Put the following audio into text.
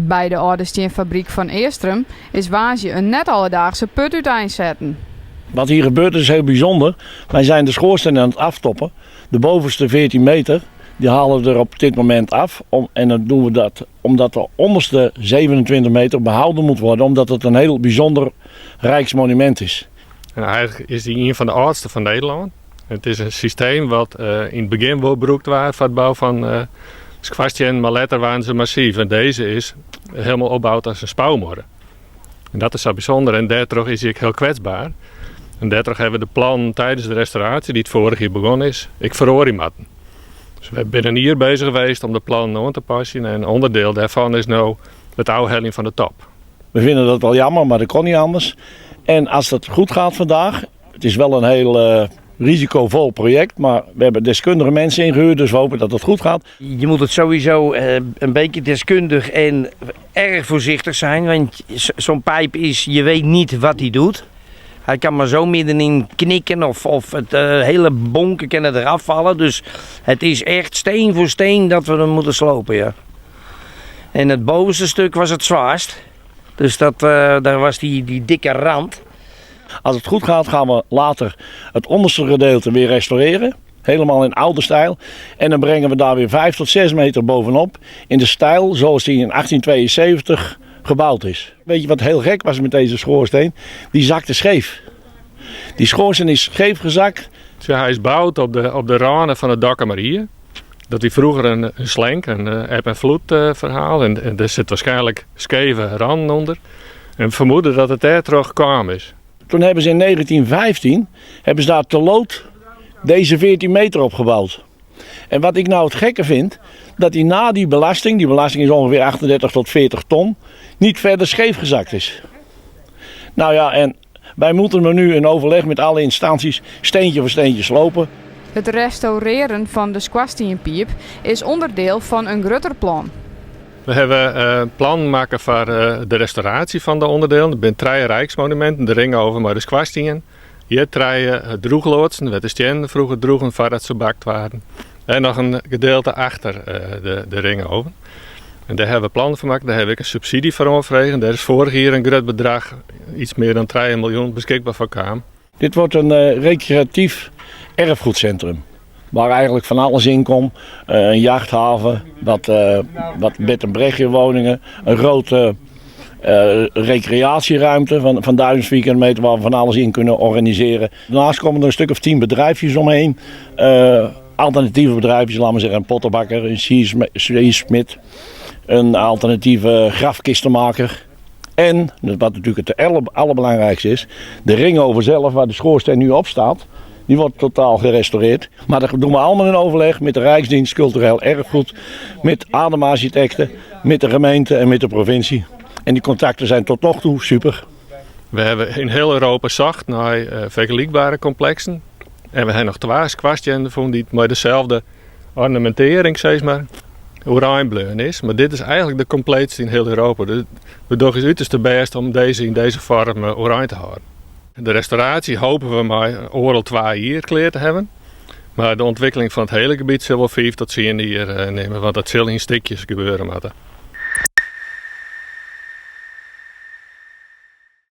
By de âlde stienfabryk fan Eastrum is woansdei in net alledaagse put úteinsetten. Wat hier gebeurt is heel bijzonder. Wij zijn de schoorsteen aan het aftoppen. De bovenste 14 meter die halen we er op dit moment af. Om, en dan doen we dat omdat de onderste 27 meter behouden moet worden. Omdat het een heel bijzonder rijksmonument is. En eigenlijk is die een van de oudste van Nederland. Het is een systeem wat in het begin wel gebruikt was voor het bouwen van skoarstiennen, maar letter waren ze massief. En deze is helemaal opgebouwd als een spouwmuur. En dat is zo bijzonder en daardoor is hij ook heel kwetsbaar. En daardoor hebben we de plan tijdens de restauratie, die het vorig jaar begonnen is, ik verhoor matten. Dus we zijn hier bezig geweest om de plannen aan te passen. En onderdeel daarvan is nu het oude van de top. We vinden dat wel jammer, maar dat kon niet anders. En als dat goed gaat vandaag, het is wel een heel risicovol project, maar we hebben deskundige mensen ingehuurd, dus we hopen dat het goed gaat. Je moet het sowieso een beetje deskundig en erg voorzichtig zijn, want zo'n pijp is, je weet niet wat hij doet. Hij kan maar zo middenin knikken of het hele bonken kunnen eraf vallen. Dus het is echt steen voor steen dat we hem moeten slopen. Ja. En het bovenste stuk was het zwaarst. Dus daar was die dikke rand. Als het goed gaat, gaan we later het onderste gedeelte weer restaureren. Helemaal in oude stijl. En dan brengen we daar weer 5 tot 6 meter bovenop. In de stijl zoals die in 1872 gebouwd is. Weet je wat heel gek was met deze schoorsteen? Die zakte scheef. Die schoorsteen is scheef gezakt. Ja, hij is gebouwd op de randen van het dak maar hier. Dat die vroeger een slenk, een eb- en vloed verhaal. En er zit waarschijnlijk scheve randen onder. En we vermoeden dat het daar terug kwam is. Toen hebben ze in 1915 hebben ze daar te lood deze 14 meter opgebouwd. En wat ik nou het gekke vind, dat die na die belasting, die belasting is ongeveer 38 tot 40 ton, niet verder scheef gezakt is. En wij moeten er nu in overleg met alle instanties steentje voor steentje slopen. Het restaureren van de skoarstienpiip is onderdeel van een groter plan. We hebben een plan maken voor de restauratie van de onderdelen. Er zijn 3 rijksmonumenten, de ringoven maar de skoarstien. Hier 3 droegloodsen, waar de stenen vroeger droegen voordat ze bakt waren. En nog een gedeelte achter de ringoven. En daar hebben we plannen voor gemaakt, daar heb ik een subsidie voor aangevregen. Daar is vorig jaar een groot bedrag, iets meer dan 3 miljoen, beschikbaar voor kwam. Dit wordt een recreatief erfgoedcentrum. Waar eigenlijk van alles in komt. Een jachthaven, wat bed- en brechtje woningen, een grote recreatieruimte van 1000 vierkante meter waar we van alles in kunnen organiseren. Daarnaast komen er een stuk of 10 bedrijfjes omheen. Alternatieve bedrijfjes, laten we zeggen een pottenbakker, een siersmid, een alternatieve grafkistenmaker. En, wat natuurlijk het allerbelangrijkste is, de ringoven zelf waar de schoorsteen nu op staat, die wordt totaal gerestaureerd. Maar dat doen we allemaal in overleg met de Rijksdienst Cultureel Erfgoed, met Adema-architecten, met de gemeente en met de provincie. En die contacten zijn tot nog toe super. We hebben in heel Europa zocht naar vergelijkbare complexen. En we hebben nog 2 skoarstenen gevonden die met dezelfde ornamentering, zeg maar, oranje is. Maar dit is eigenlijk de compleetste in heel Europa. Dus we doen het uiterste best om deze in deze vorm oranje te houden. De restauratie hopen we maar oorlog 2 jaar klaar te hebben. Maar de ontwikkeling van het hele gebied zal wel 5 tot 10 jaar nemen, want dat zal in stukjes gebeuren.